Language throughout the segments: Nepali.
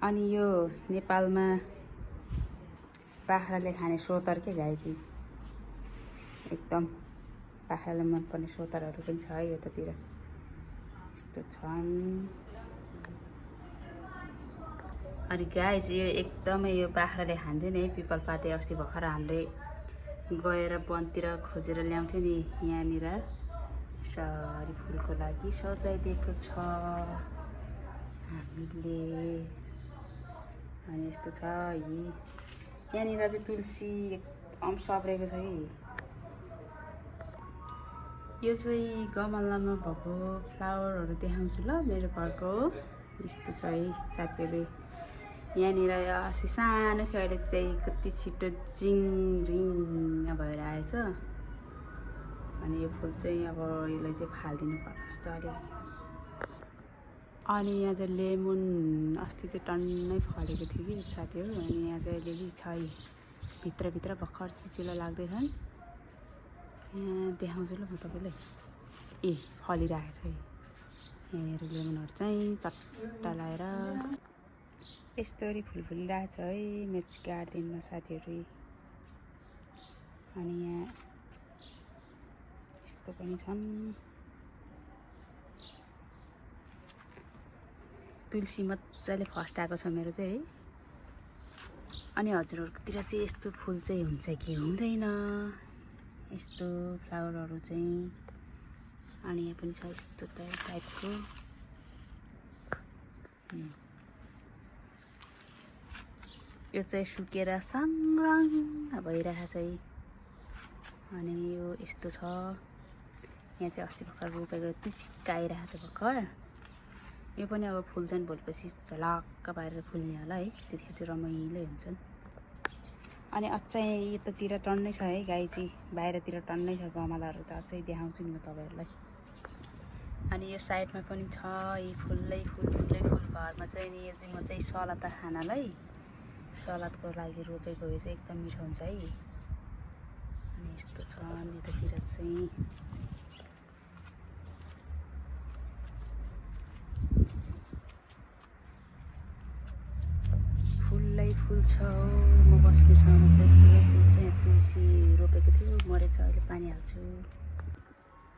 अनि यो नेपालमा बाख्राले खाने सोतर के गाईजी एकदम बाख्राले मनपर्ने सोतरहरू पनि छ है यतातिर यस्तो छन्। अनि गाईजी यो एकदमै यो बाख्राले खाँदैन है पिपलपाते। अस्ति भर्खर हामीले गएर वनतिर खोजेर ल्याउँथ्यो नि यहाँनिर सरी फुलको लागि सजाइदिएको छ हामीले। अनि यस्तो छ यहाँनिर चाहिँ तुलसी एकदम सब्रेको छ है। यो चाहिँ गमलामा भएको फ्लावरहरू देखाउँछु ल मेरो घरको। यस्तो छ है साथीहरू। यहाँनिर अस्ति सानो थियो अहिले चाहिँ कति छिटो जिङ रिङ भएर आएछ। अनि यो फुल चाहिँ अब यसलाई चाहिँ फालिदिनु पर्छ अलिक। अनि यहाँ चाहिँ लेमन अस्ति चाहिँ टन्नै फलेको थियो कि साथीहरू। अनि यहाँ चाहिँ अलिअलि छ है भित्रभित्र भर्खर चिचिलो लाग्दैछन्। यहाँ देखाउँछु ल म तपाईँलाई। ए फलिरहेको छ है यहाँनिर लेमनहरू चाहिँ चट्टा लाएर यस्तोरी फुल फुलिरहेको छ है मेरो गार्डनमा साथीहरू। अनि यहाँ यस्तो पनि छन्। तुलसी मजाले फस्टाएको छ मेरो चाहिँ है। अनि हजुरहरूकोतिर चाहिँ यस्तो फुल चाहिँ हुन्छ कि हुँदैन यस्तो फ्लावरहरू चाहिँ। अनि यहाँ पनि छ यस्तो टाइपको। यो चाहिँ सुकेर साङ्ग्राङ भइरहेको छ है। अनि यो यस्तो छ यहाँ चाहिँ अस्ति भर्खर रोपेको तुलसी आइरहेको छ भर्खर। यो पनि अब फुल्छन् भोलिपछि झलक्क पारेर फुल्ने होला है त्यतिखेर चाहिँ रमाइलो हुन्छन्। अनि अझै यतातिर टन्नै छ है गाई चाहिँ बाहिरतिर टन्नै छ गमलाहरू त अझै देखाउँछु नि म तपाईँहरूलाई। अनि यो साइडमा पनि छ यी फुल्लै फुल घरमा चाहिँ नि यो चाहिँ म चाहिँ सलाद खानालाई सलादको लागि रोपेको यो चाहिँ एकदम मिठो हुन्छ है। अनि यस्तो छ यतातिर चाहिँ फुल्लै फुल छ। म बस्ने ठाउँमा चाहिँ फुल्लै फुल चाहिँ तुलसी रोपेको थियो मरेछ अहिले पानी हाल्छु।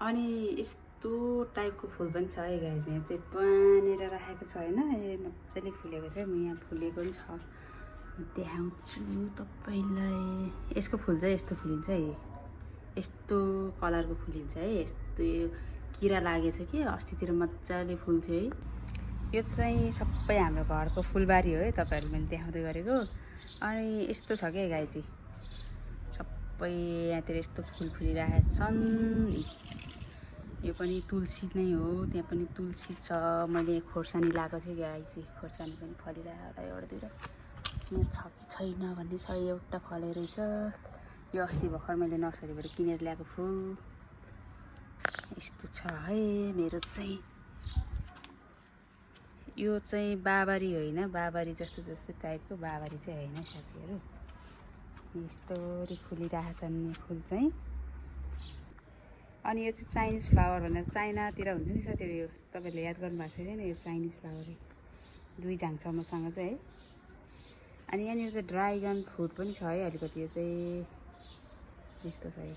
अनि यस्तो टाइपको फुल पनि छ है गाई यहाँ चाहिँ बाँधेर राखेको छ होइन। यो मजाले फुलेको थियो म यहाँ फुलेको पनि छ देखाउँछु तपाईँलाई। यसको फुल चाहिँ यस्तो फुलिन्छ है यस्तो कलरको फुलिन्छ है। यस्तो यो किरा लागेछ कि अस्तितिर मजाले फुल्थ्यो है। यो चाहिँ सबै हाम्रो घरको फुलबारी हो है तपाईँहरू मैले देखाउँदै गरेको। अनि यस्तो छ क्या गाई चाहिँ सबै यहाँतिर यस्तो फुल फुलिरहेका छन्। यो पनि तुलसी नै हो त्यहाँ पनि तुलसी छ। मैले खोर्सानी लगाएको थिएँ गाई चाहिँ खोर्सानी पनि फलिरहेको होला एउटा दुईवटा। यहाँ छ कि छैन भन्ने छ एउटा फले रहेछ। यो अस्ति भर्खर मैले नर्सरीबाट किनेर ल्याएको फुल यस्तो छ है मेरो चाहिँ। यो चाहिँ बाबरी होइन बाबरी जस्तो जस्तो टाइपको बाबरी चाहिँ होइन साथीहरू। यस्तोरी फुलिरहेछन् यो फुल चाहिँ। अनि यो चाहिँ चाइनिज फ्लावर भनेर चाइनातिर हुन्छ नि साथीहरू। यो तपाईँहरूले याद गर्नुभएको छैन यो चाइनिज फ्लावर दुई झाङ छ मसँग चाहिँ है। अनि यहाँनिर चाहिँ ड्राइगन फ्रुट पनि छ है अलिकति। यो चाहिँ यस्तो छ है